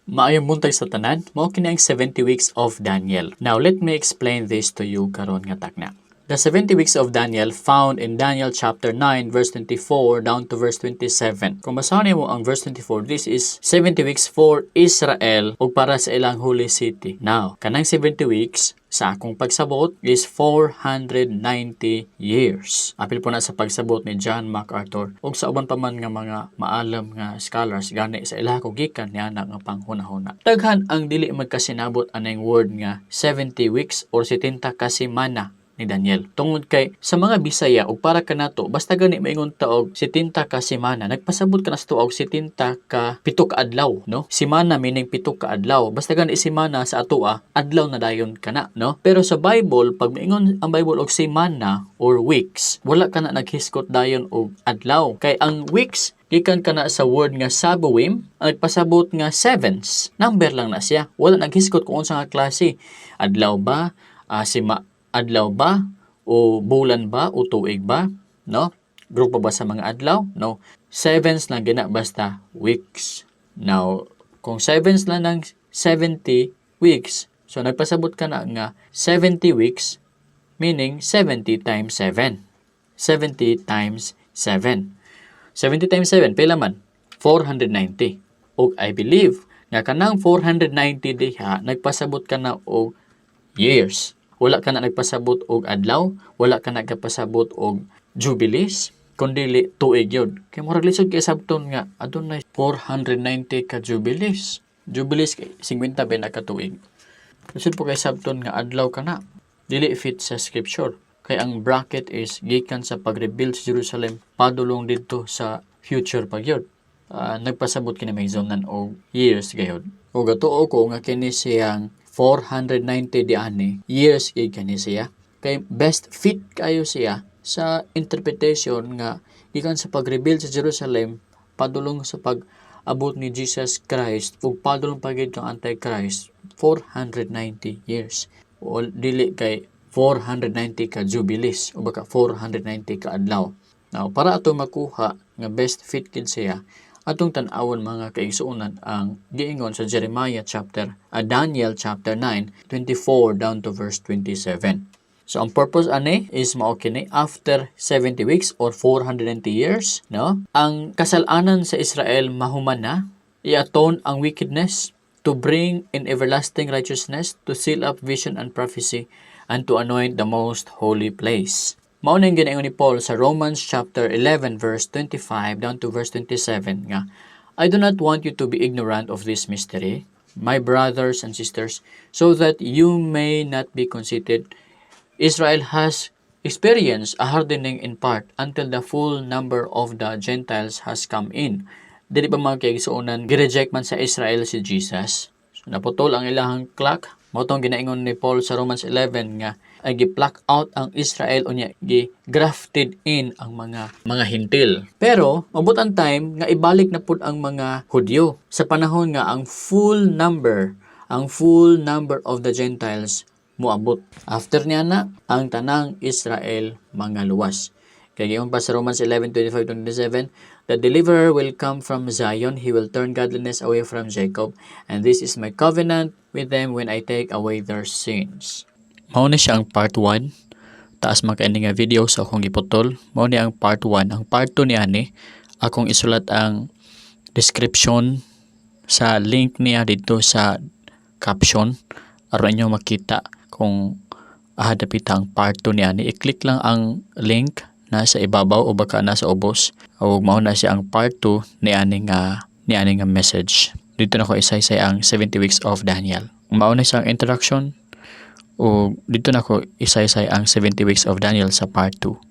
Maayong buntag sa tanan, mao kini ang 70 Weeks of Daniel. Now, let me explain this to you karon nga takna. The 70 Weeks of Daniel found in Daniel chapter 9 verse 24 down to verse 27. Kung basahon nimo ang verse 24, this is 70 weeks for Israel ug para sa ilang holy city. Now, kanang 70 weeks sa akong pagsabot is 490 years. Apil po na sa pagsabot ni John MacArthur ug sa uban pa man nga mga maalam nga scholars, gani sa ilaha ko gikan niana nga panghuna-huna. Daghan ang dili magkasinabot aning word nga 70 weeks or 70 ka semana ni Daniel. Tungod kay sa mga Bisaya ug para kanato, basta gani maingon ta og 70 ka semana, nagpasabot ka na sa og 70 ka 7 ka adlaw, no? Semana meaning 7 ka adlaw. Basta gani semana sa atoa, adlaw na dayon kana, no? Pero sa Bible, pag maingon ang Bible og semana or weeks, wala ka na naghisgot dayon og adlaw. Kay ang weeks gikan kana sa word nga sabuim, ang nagpasabot nga sevens. Number lang na siya. Wala naghisgot kung unsa nga klase. Adlaw ba? Sima adlaw ba o bulan ba o tuig ba, no? Grupo ba sa mga adlaw? No, sevens lang gina, basta weeks. Now, kung sevens lang ng 70 weeks, so nagpasabot ka na nga 70 weeks meaning 70 times 7. 70 times 7, 70 times 7, pila man? 490. Ug I believe nga kanang 490 diha nagpasabot ka na og years. Wala ka na nagpasabot og adlaw, wala ka nagpasabot og jubilees, kundi tuig yun. Kay murag lisod kay sabton nga adunay 490 ka jubilees. Jubilees kay 50 ba na ka tuig. Lisod po kay sabton nga adlaw ka na. Dili fit sa scripture. Kay ang bracket is gikan sa pag-rebuild sa Jerusalem padulong didto sa future pa gyud. Nagpasabot kini may zonan og years gayud. Ug gatuo ko nga kini siyang 490 di ani years gid kani siya. Kay best fit kayo siya sa interpretation nga gikan sa pag-rebuild sa Jerusalem padulong sa pag-abot ni Jesus Christ ug padulong pa gid kang Antichrist, 490 years. O dili kay 490 ka jubilees o baka 490 ka adlaw. Now, para ato makuha nga best fit gid siya, atong tan-awon, mga kaigsuonan, ang giingon sa Jeremiah chapter, Daniel chapter 9, 24 down to verse 27. So ang purpose ani is mao kini: after 70 weeks or 490 years, no? Ang kasalanan sa Israel mahuman na, i-atone ang wickedness, to bring in everlasting righteousness, to seal up vision and prophecy, and to anoint the most holy place. Mao na yung ginaingon ni Paul sa Romans chapter 11 verse 25 down to verse 27 nga, "I do not want you to be ignorant of this mystery, my brothers and sisters, so that you may not be conceited. Israel has experienced a hardening in part until the full number of the Gentiles has come in." Dili pa, mga kaigsuonan, gireject man sa Israel si Jesus. So, naputol ang ilahang clock. Mao tong ginaingon ni Paul sa Romans 11 nga ay gi-pluck out ang Israel unya gi-grafted in ang mga Hentil. Pero mabot ang time nga ibalik na pud ang mga Hudyo sa panahon nga ang full number of the Gentiles moabot. After niya na, ang tanang Israel mga luwas. Kay giingon pa sa Romans 11:25 27, "The deliverer will come from Zion, he will turn godliness away from Jacob, and this is my covenant with them when I take away their sins." Mao ni siya ang part 1. Taas man kay nga video sa akong giputol. Mao ni ang part 1. Ang part 2 ni ani, akong isulat ang description sa link niya dito sa caption aron inyo makita kung dapita ang part 2 niya ni. I-click lang ang link nasa ibabaw o baka nasa ubos o mao na siya ang part 2 ni ani nga message. Dito na ko isaysay ang 70 Weeks of Daniel. Mao na siya ang introduction o dito na ko isaysay ang 70 Weeks of Daniel sa part 2.